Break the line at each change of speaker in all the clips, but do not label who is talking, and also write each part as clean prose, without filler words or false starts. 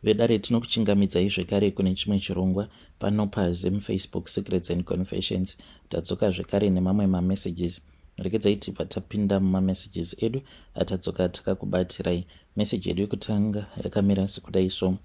Vedare, tinokuchingamidzai zvekare kune chimwe chirongwa pano paZim Facebook Secrets and Confessions. Tadzoka zvekare nemamwe mamessages. Rekedzai tibva tapinda mumamessages edu atadzoka takakubatirai. Meseji yedu yekutanga yakamira sekudai so.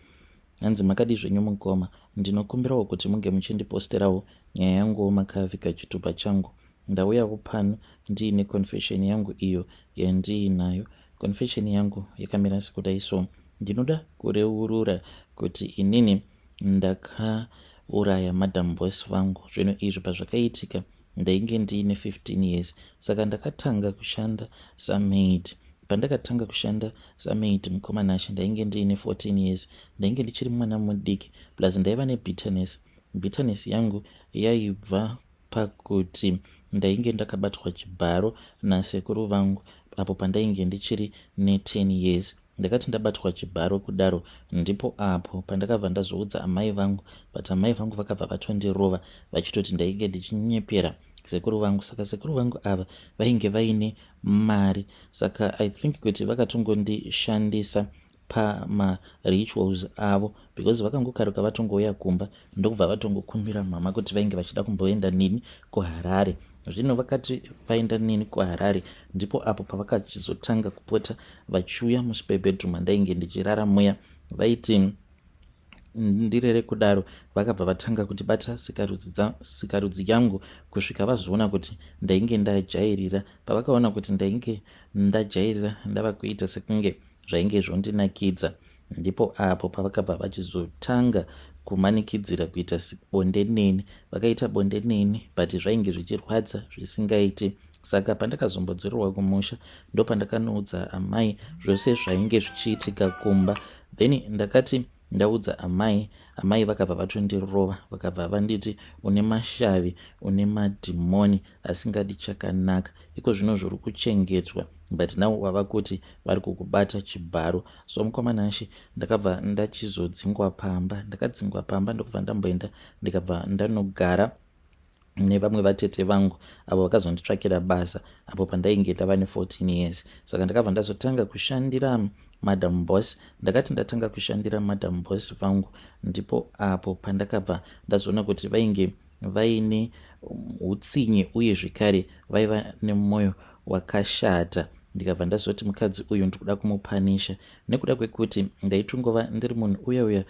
Hanzi, "Makadi zvenyu mukoma? Ndinokumbirawo kuti munge muchindiposterawo nyaya yanguwo makaviga chitupa changu. Ndauyawo pano ndiine confession yangu iyo yandiinayo. Confession yangu yakamira sekudai so. Ndinoda kureurura kuti inini ndakauraya Madam Boss vangu. Zvinhu izvi pazvakaitika ndainge ndiine 15 years. Saka ndakatanga kushanda samaid. Pandakatanga kushanda samaid, mukoma Nashe, ndainge ndiine 14 years. Ndainge ndichiri mwana mudiki, plus ndaiva nebitterness. Bitterness yangu yaibva pakuti ndainge ndakabatwa chibharo nasekuru vangu apo pandainge ndichiri ne10 years. Ndakati ndabatwa chibharo kudaro, ndipo apo pandakabva ndazoudza amai vangu, but amai vangu vakabva vatondirova vachitoti ndainge ndichinyepera sekuru vangu. Saka sekuru vangu ava vainge vaine mari, saka I think kuti vakatongondishandisa pamarituals avo, because vakangokaruka vatongouya kumba, ndokubva vatongokumbira mama kuti vainge vachida kumboenda nini kuHarare. Zvino vakati vaenda nini kuHarare, ndipo apo pavakachizotanga kupota vachiuya muspare bedroom andainge ndichirara muya. Vaiti ndirere kudaro, vakabva vatanga kundibata sikarudzi yangu kusvika vazoona kuti ndainge ndajairira. Pavakaona kuti ndainge ndajairira, ndava kuita sekunge zvainge zvondinakidza, ndipo apo pavakabva vachizotanga kumanikidzira kuita bonde neni. Vakaita bonde neni, but zvainge zvichirwadza zvisingaiti. Saka pandakazombodzorerwa kumusha, ndopandakanoudza amai zvose zvainge zvichiitika kumba. Then ndakati ndaudza amai, amai vakabva vatondirova, vakabva vanditi, 'Une mashavi, une madhimoni asingadi chakanaka. Iko zvino zviri kuchengetwa, but now wava kuti vari kukubata chibharo.' So mukoma Nashe, ndakabva ndachizodzingwa pamba. Ndakadzingwa pamba, ndokubva ndamboenda, ndikabva ndanogara nevamwe vatete vangu avo vakazonditsvakira basa apo pandainge ndava ne14 years. Saka ndakabva ndazotanga kushandira Madam Boss. Ndakati ndatanga kushandira Madam Boss vangu, ndipo apo pandakabva ndazoona kuti vainge vaine utsinye uye zvekare vaiva nemwoyo wakashata. Ndikabva ndazoti mukadzi uyu ndikuda kumupanisha, nekuda kwekuti ndaitongova ndiri munhu uya uya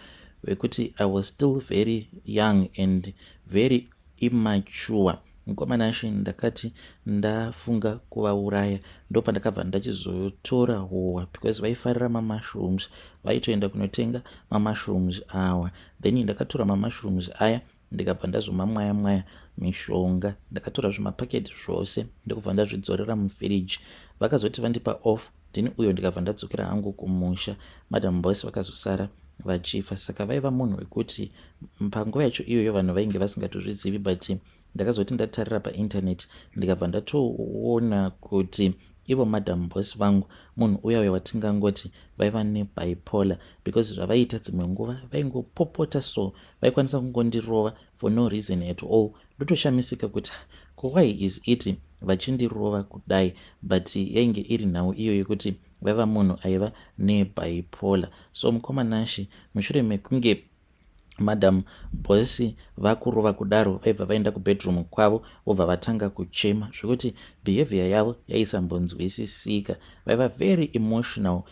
wekuti I was still very young and very immature. Mukoma Nashe, ndakati ndafunga kuvauraya, ndopandakabva ndachizotora howa, because vaifarira mamushrooms, vaitoenda kunotenga mamushrooms awa. Then ndakatora mamushrooms aya, ndikabva ndazomamwaya mwaya mishonga. Ndakatora zvimapaketi zvose, ndokubva ndazvidzorera mufiriji. Vakazoti vandipa off, ndini uyo ndikabva ndadzokera hangu kumusha. Madam Boss vakazosara vachifa. Saka vaiva munhu wekuti panguva yacho iyoyo vanhu vainge vasingatozvizivi, but ndakazoti ndatarira painternet, ndikabva ndatoona kuti ivo Madam Boss vangu munhu uya uya watingangoti vaiva nebipolar, because zvavaiita dzimwe nguva vaingopopota, so vaikwanisa kungondirova for no reason at all. Ndotoshamisika kuti why is it vachindirova kudai, but yainge iri nhau iyo yekuti vaiva munhu aiva nebipolar. So mukoma Nashe, mushure mekunge Madam Boss vakurova kudaro, vaibva vaenda kubedroom kwavo, vobva vatanga kuchema zvekuti behavior yavo yaisambonzwisisika. Vaiva very emotional,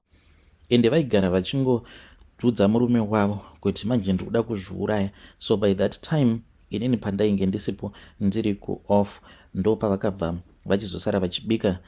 ende vaigara vachingoudza murume wavo kuti manje ndiri kuda kuzviuraya. So by that time inini pandainge ndisipo, ndiri kuoff, ndo pavakabva vachizosara vachibika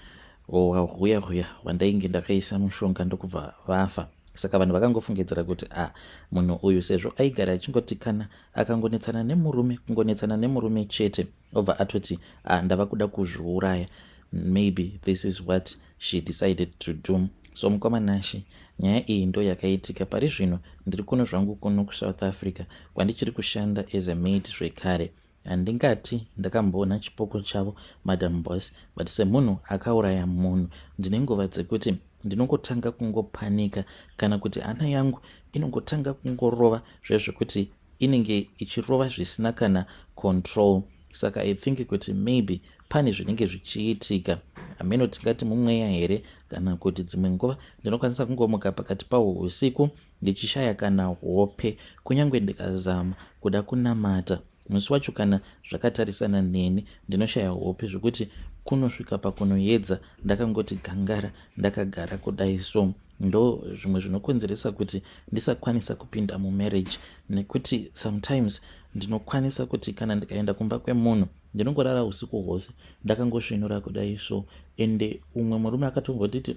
huya huya hwandainge ndakaisa mushonga, ndokubva vafa. Saka vanhu vakangofungidzira kuti a ah, munhu uyu, sezvo aigara achingoti kana akangonetsana nemurume, kungonetsana nemurume chete, obva atoti, "A ah, ndava kuda kuzviuraya," maybe this is what she decided to do. So mukoma Nashe, nyaya iyi ndo yakaitika. Pari zvino ndiri kuno zvangu kuno kuSouth Africa, kwandichiri kushanda as a maid zvekare. Handingati ndakamboona chipoko chavo Madam Boss, but semunhu akauraya munhu, ndine nguva dzekuti ndinongotanga kungopanika, kana kuti hana yangu inongotanga kungorova zvezvekuti inenge ichirova zvisina kana control. Saka I think kuti maybe pane zvinenge zvichiitika. Hameno tingati mumweya here kana kuti dzimwe nguva ndinokwanisa kungomuka pakati pahwo usiku ndichishaya kana hope, kunyange ndikazama kuda kunamata musi wacho kana zvakatarisana neni ndinoshaya hope zvekuti kunosvika pakunoyedza ndakangoti gangara ndakagara kudai. So ndo zvimwe zvinokonzeresa kuti ndisakwanisa kupinda mumarriage, nekuti sometimes ndinokwanisa kuti kana ndikaenda kumba kwemunhu ndinongorara usiku hwose ndakangosvinura kudai. So ende umwe murume akatombotiti,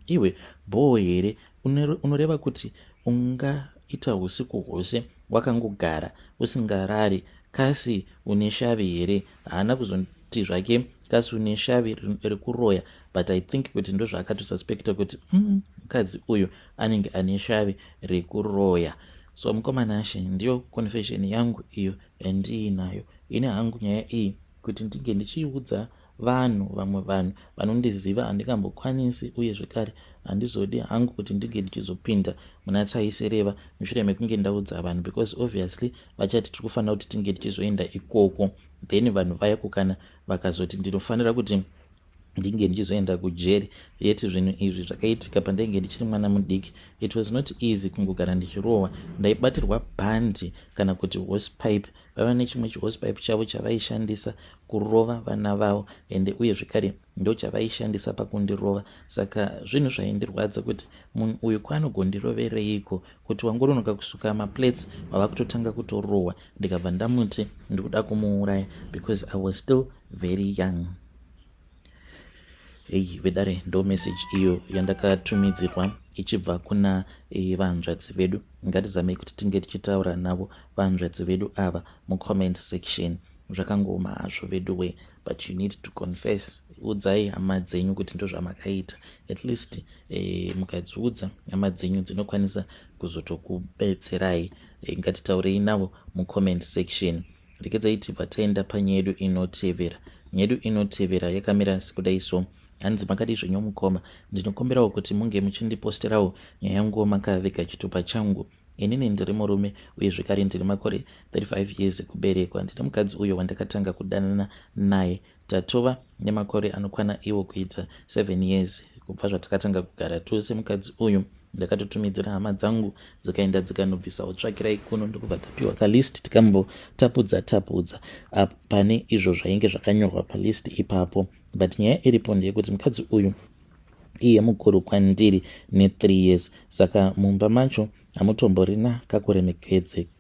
iwe bhoo here? Unoreva kuti ungaita usiku hwose wakangogara usingarari? Kasi une shavi here?" Haana kuzoti zvake kasi une shavi rekuroya, but I think kuti ndozvaakatosuspecta kuti mukadzi uyu anenge ane shavi rekuroya. So mukoma Nashe, ndiyo confession yangu iyo yandiinayo. Ine hangu nyaya iyi kuti ndinge ndichiudza vanhu, vamwe vanhu vanondiziva, handingambokwanisi, uye zvekare handizodi hangu kuti ndinge ndichizopinda muna taisereva mushure mekunge ndaudza vanhu, because obviously vachati tiri kufanira kuti tinge tichizoenda ikoko. Then vanhu vayako kana vakazoti ndinofanira kuti ndinge ndichizoenda kujeri, yeti zvinhu izvi zvakaitika pandainge ndichiri mwana mudiki. It was not easy kungogara ndichirohwa. Ndaibatirwa bhandi kana kuti hosepipe. Vaiva nechimwe chihosepipe chavo chavaishandisa kurova vana vavo, ende uye zvekare ndo chavaishandisa pakundirova. Saka zvinhu zvaindirwadza kuti munhu uyu kwaanogondirovereiko, kuti wangoronoka kusuka maplates wava kutotanga kutorohwa. Ndikabva ndamuti ndikuda kumuuraya because I was still very young. Ei vedare, ndo message iyo yandakatumidzirwa ichibva kuna vanzvadzi vedu. Ngatizamei kuti tinge tichitaura navo vanzvadzi vedu ava mucomment section. Zvakangoma hazvo vedu we, but you need to confess. Udzai hama dzenyu kuti ndo zvamakaita. At least mukadziudza hama dzenyu dzinokwanisa kuzotokubetserai. Ngatitaurei navo mucomment section. Regedzai tibva taenda panyaya yedu inotevera. Nyaya yedu inotevera yakamira sekudai. So hanzi, "Makadi zvenyu mukoma? Ndinokumbirawo kuti munge muchindiposterawo nyaya yangu makavega chitupa changu. Inini ndiri murume, uye zvekare ndiri makore 35 years ekuberekwa. Ndine mukadzi uyo wandakatanga kudanana naye. Tatova nemakore anokwana iwo kuita 7 years kubva zvatakatanga kugara tose. Mukadzi uyu ndakatotumidzira hama dzangu, dzikaenda dzikanobvisawo tsvakirai kuno, ndokubva tapiwa kalist, tikambotapudza tapudza pane izvo zvainge zvakanyorwa palist ipapo. But nyaya iripo ndeyekuti mukadzi uyu iye mukuru kwandiri ne3 years, saka mumba macho hamutomborina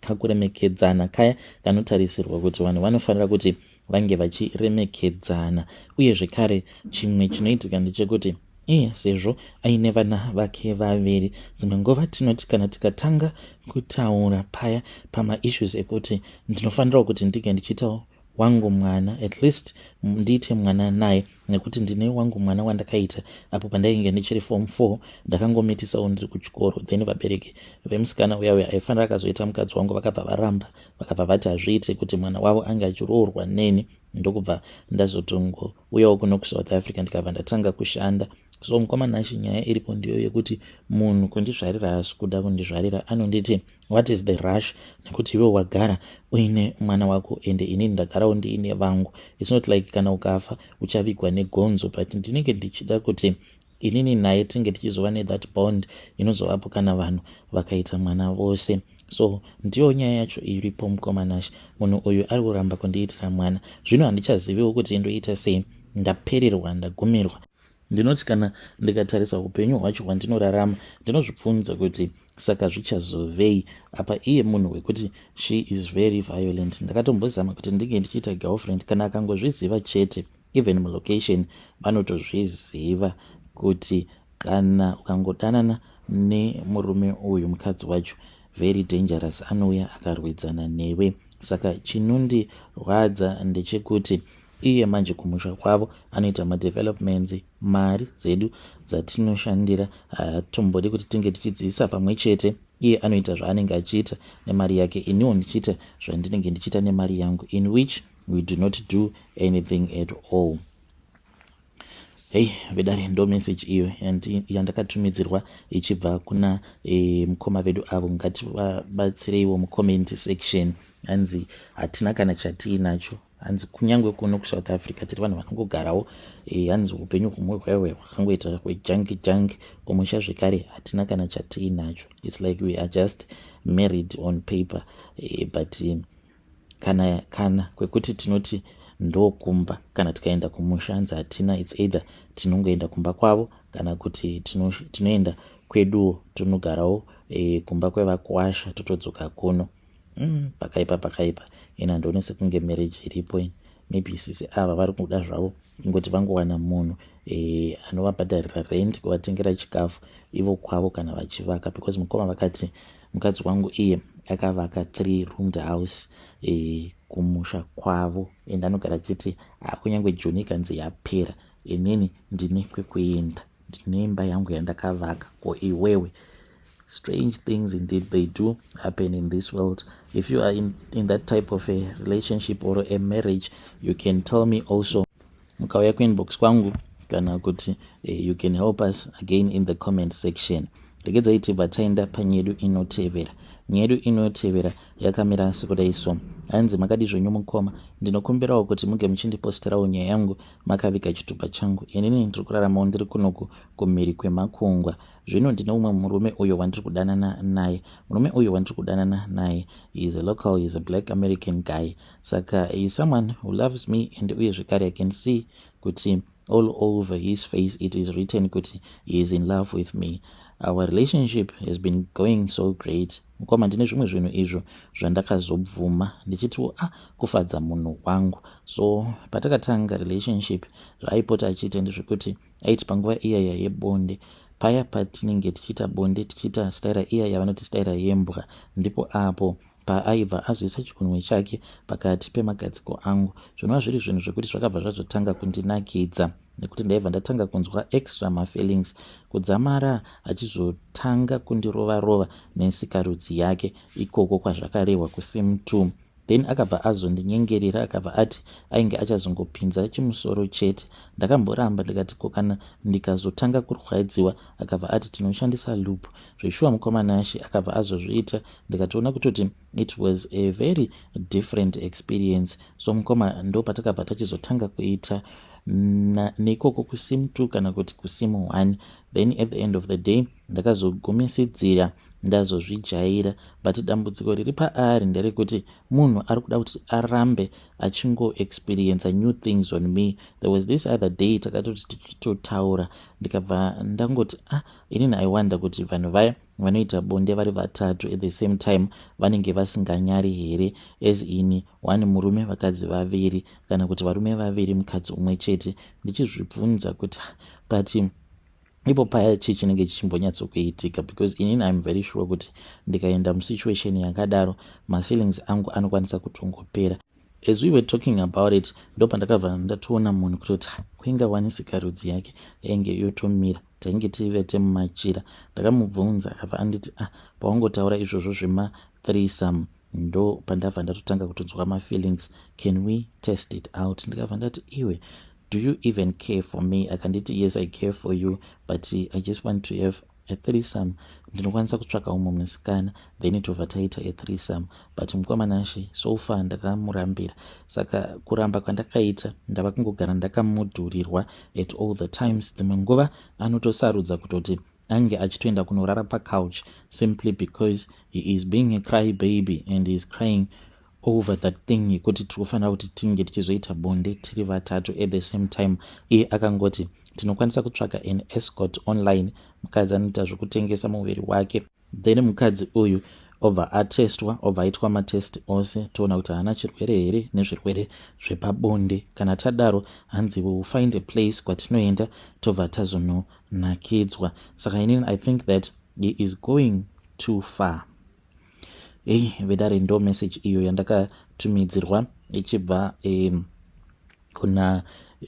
kakuremekedzana kaya kanotarisirwa kuti vanhu vanofanira kuti vange vachiremekedzana. Uye zvekare chimwe chinoitika ndechekuti iye sezvo aine vana vake vaviri, dzimwe nguva tinoti kana tikatanga kutaura paya pamaissues ekuti ndinofanirawo kuti ndinge ndichiitawo wangu mwana, at least ndiite mwana naye, nekuti ndine wangu mwana wandakaita apo pandainge ndichiri form 4. Ndakangomitisawo ndiri kuchikoro. Then vabereki vemusikana uya uya aifanira akazoita mukadzi wangu vakabva varamba, vakabva vati hazviite kuti mwana wavo ange achiroorwa neni. Ndokubva ndazotongouyawo kuno kuSouth Africa, ndikabva ndatanga kushanda. So mukoma Nashe, nyaya iripo ndiyo yekuti munhu kundizvarira haasi kuda kundizvarira. Anonditi, 'What is the rush? Nekuti iwe wagara uine mwana wako, ende inini ndagarawo ndiine vangu. It's not like kana ukafa uchavigwa negonzo, but ndinenge ndichida kuti inini naye tinge tichizova nethat bond inozovapo kana vanhu vakaita mwana vose. So ndiyo nyaya yacho iripo, mukoma Nashe. Munhu uyu ari kuramba kundiitira mwana. Zvino handichaziviwo kuti ndoita sei. Ndapererwa, ndagumirwa. Ndinoti kana ndikatarisa upenyu hwacho hwandinorarama, ndinozvibvunza kuti saka zvichazovei apa? Iye munhu wekuti she is very violent. Ndakatombozama kuti ndinge ndichiita girlfriend. Kana akangozviziva chete, even mulocation vanotozviziva kuti kana ukangodanana nemurume uyu, mukadzi wacho very dangerous, anouya akarwidzana newe. Saka chinondirwadza ndechekuti iye manje kumusha kwavo anoita madevelopments. Mari dzedu dzatinoshandira hatombodi kuti tinge tichidziisa pamwe chete. Iye anoita zvaanenge achiita nemari yake, iniwo ndichiita zvandinenge ndichiita nemari yangu, in which we do not do anything at all. Hei vedare, ndo message iyo yandakatumidzirwa ichibva kuna mukoma vedu avo. Ngativabatsireiwo mucomment section. Hanzi hatina kana chatiinacho. Hanzi kunyange kuno kuSouth Africa tiri vanhu vanongogarawo. Hanzi upenyu humwe hwaiwe hwakangoita hwejangi jangi. Kumusha zvekare hatina kana chatiinacho. It's like we are just married on paper, but kana kwekuti tinoti ndokumba kana tikaenda kumusha, hanzi hatina. It's either tinongoenda kumba kwavo kana kuti tinoenda kweduwo, tonogarawo kumba kwevakwasha, totodzoka kuno. Pakaipa, pakaipa. Ina handione sekunge marriage iripo. Maybe sisi ava vari kuda zvavo kungoti vangowana munhu anovabhadharira rent, kuvatengera chikafu ivo kwavo kana vachivaka, because mukoma vakati mukadzi wangu iye akavaka three roomed house kumusha kwavo, and anogara achiti kunyange Joni ikanzi yapera, inini ndine kwekuenda, ndine imba yangu yandakavaka. Ko iwewe? Strange things indeed, they do happen in this world. If you are in that type of a relationship or a marriage, you can tell me also mukauya kuinbox kwangu, kana kuti you can help us again in the comment section. Regedzai tibva taenda panyedu inotevera. Nyedu inotevera yakamira sekudai so. Hanzi, "Makadi zvenyu mukoma? Ndinokumbirawo kuti muge muchindiposterawo nyaya yangu makaviga chitupa changu. Inini ndiri kuraramawo ndiri kunoku kumhiri kwemakungwa. Zvino ndine umwe murume uyo wandiri kudanana naye. Murume uyo wandiri kudanana naye is a local, is a black American guy. Saka is someone who loves me, and uye zvekare I can see kuti all over his face it is written kuti he is in love with me. Our relationship has been going so great. Mukoma, ndine zvimwe zvinhu izvo zvandakazobvuma ndichitiwo ah, kufadza munhu wangu. So patakatanga relationship, zvaaipota achiita ndezvekuti aiti panguva iyaya yebonde, paya patinenge tichiita bonde, tichiita staira iya yavanoti staira yembwa, ndipo apo paaibva azoisa chigunwe chake pakati pemagadziko angu, zvinova zviri zvinhu zvekuti zvakabva zvazotanga kundinakidza, nekuti ndaibva ndatanga kunzwa extra mafeelings kudzamara achizotanga kundirova rova nesikarudzi yake ikoko kwazvakarehwa kusim 2. Then akabva azondinyengerera, akabva ati ainge achazongopinza chimusoro chete. Ndakamboramba, ndikati ko kana ndikazotanga kurwadziwa? Akabva ati tinoshandisa lube. Zveshuwa, mukoma Nashe, akabva azozviita, ndikatoona kutoti it was a very different experience. So mukoma, ndo patakabva tachizotanga kuita nekoko kusim 2 kana kuti kusim 1. Then at the end of the day ndakazogumisidzira ndazozvijaira, but dambudziko riri paari nderekuti munhu ari kuda kuti arambe achingoexperienca new things on me. There was this other day takatoti tichitotaura, ndikabva ndangoti, ah, inini I wonder kuti vanhu vaya vanoita bonde vari vatatu at the same time vanenge vasinganyari here, as in one murume, vakadzi vaviri, kana kuti varume vaviri, mukadzi umwe chete? Ndichizvibvunza kuti but ipo paya chii chinenge chichimbonyatsokuitika, because inini I'm very sure kuti ndikaenda musituation yakadaro, mafeelings angu anokwanisa kutongopera. As we were talking about it, ndo pandakabva ndatoona munhu kutoti kuingawanisika rudzi yake yainge yotomira. Tainge tivete mumachira. Ndakamubvunza, akabva anditi, ah, pawangotaura izvozvo zvemathreesome, ndo pandabva ndatotanga kutonzwa mafeelings. Can we test it out? Ndikabva ndati, iwe, do you even care for me? Akanditi, yes, I care for you, but I just want to have a threesome. Ndinokwanisa kutsvaka umwe musikana, then tobva taita a threesome. But mukoma Nashe, so far ndakamurambira. Saka kuramba kwandakaita, ndava kungogara ndakamudhurirwa at all the times. Dzimwe nguva anotosarudza kutoti ange achitoenda kunorara pacouch simply because he is being a cry baby and he is crying over that thing yekuti tiri kufanira kuti tinge tichizoita bonde tiri vatatu at the same time. Iye akangoti tinokwanisa kutsvaka an escort online, mukadzi anoita zvekutengesa muviri wake. Then mukadzi uyu obva atestwa, obva aitwa matest ose, toona kuti haana chirwere here nezvirwere zvepabonde. Kana tadaro, hanzi we will find a place kwatinoenda, tobva tazononakidzwa. Saka inini I think that he is going too far." Ei vedare, ndo message iyo yandakatumidzirwa ichibva kuna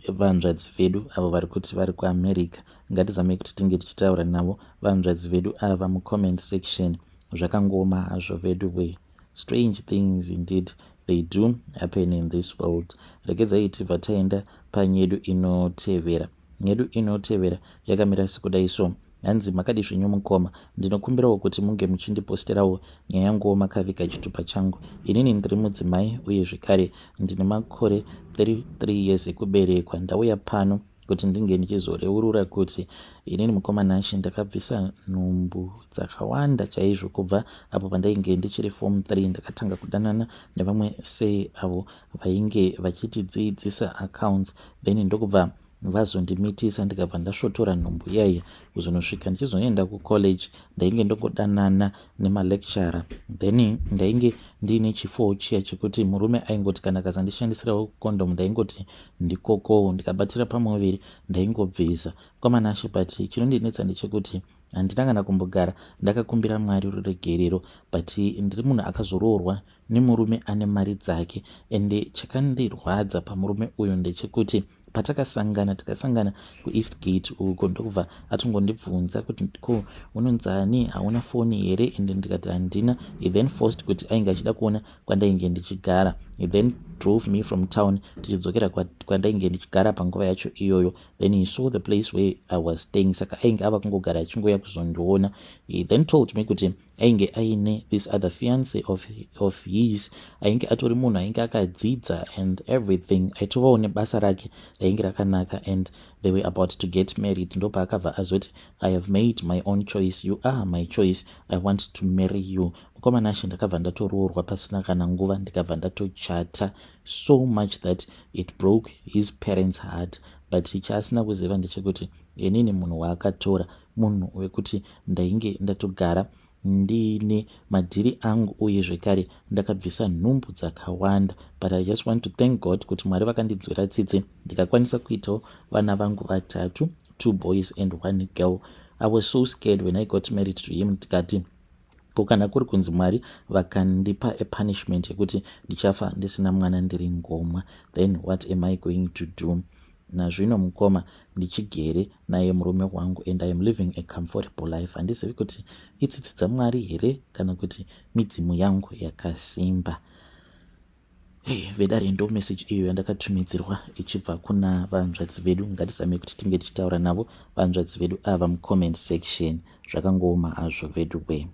vanzvadzi vedu avo vari kuti vari kuAmerica. Ngatizamei kuti tinge tichitaura navo vanzvadzi vedu ava mucomment section. Zvakangoma hazvo vedu we. Strange things indeed, they do happen in this world. Regedzai tibva taenda panyedu inotevera. Nyedu inotevera yakamira sekudai so. Hanzi makadi zvenyu mukoma, ndinokumbirawo kuti munge muchindiposterawo nyaya yanguwo makaviga chitupa changu. Inini ndiri mudzimai uye zvekare ndine makore 33 years ekuberekwa. Ndauya pano kuti ndinge ndichizoreurura kuti inini mukoma Nashe ndakabvisa nhumbu dzakawanda chaizvo kubva apo pandainge ndichiri form 3. Ndakatanga kudanana nevamwe sei avo vainge vachitidziidzisa accounts, then ndokubva vazondimitisa, ndikabva ndasvotora nhumbu iyaiya. Kuzonosvika ndichizoenda kucollege, ndainge ndongodanana nemalecturer. Then ndainge ndiine chifo chiya chekuti murume aingoti kana akazandishandisirawo condom, ndaingoti ndikokowo, ndikabatira pamuviri ndaingobvisa kwamanashe. But chinondinetsa ndechekuti handina kana kumbogara ndakakumbira Mwari ruregerero, but ndiri munhu akazoroorwa nemurume ane mari dzake. Ende chakandirwadza pamurume uyu ndechekuti patakasangana, takasangana kuEastgate uko, ndokubva atongondibvunza kuti, "Ko unonzani? Hauna foni here?" Ende ndikati handina. He then forced kuti ainge achida kuona kwandainge ndichigara. He then drove me from town tichidzokera kwandainge ndichigara panguva yacho iyoyo. Then he saw the place where I was staying, saka ainge ava kungogara achingoya kuzondiona. He then told me kuti ainge aine this other fiance of his, ainge atori munhu ainge akadzidza and everything, aitovawo nebasa rake rainge rakanaka, and they were about to get married. Ndopaakabva azoti, "I have made my own choice. You are my choice. I want to marry you." Mukoma Nashe, ndakabva ndatoroorwa pasina kana nguva, ndikabva ndatochata, so much that it broke his parents' heart. But chaasina kuziva ndechekuti inini munhu waakatora munhu wekuti ndainge ndatogara ndiine madhiri angu, uye zvekare ndakabvisa nhumbu dzakawanda. But I just want to thank God kuti Mwari vakandinzwira tsitsi, ndikakwanisa kuitawo vana vangu vatatu, two boys and one girl. I was so scared when I got married to him. Ndikati, ko kana kuri kunzi Mwari vakandipa a punishment yekuti ndichafa ndisina mwana, ndiri ngomwa, then what am I going to do? Nazvino mukoma, ndichigere naye murume wangu and I am living a comfortable life. Handizivi kuti itsitsi dzaMwari here kana kuti midzimu yangu yakasimba. Hey, vedare, ndo message iyo yandakatumidzirwa ichibva kuna vanzvadzi vedu. Ngatizame kuti tinge tichitaura navo vanzvadzi vedu ava mucomment section. Zvakangooma hazvo vedu we.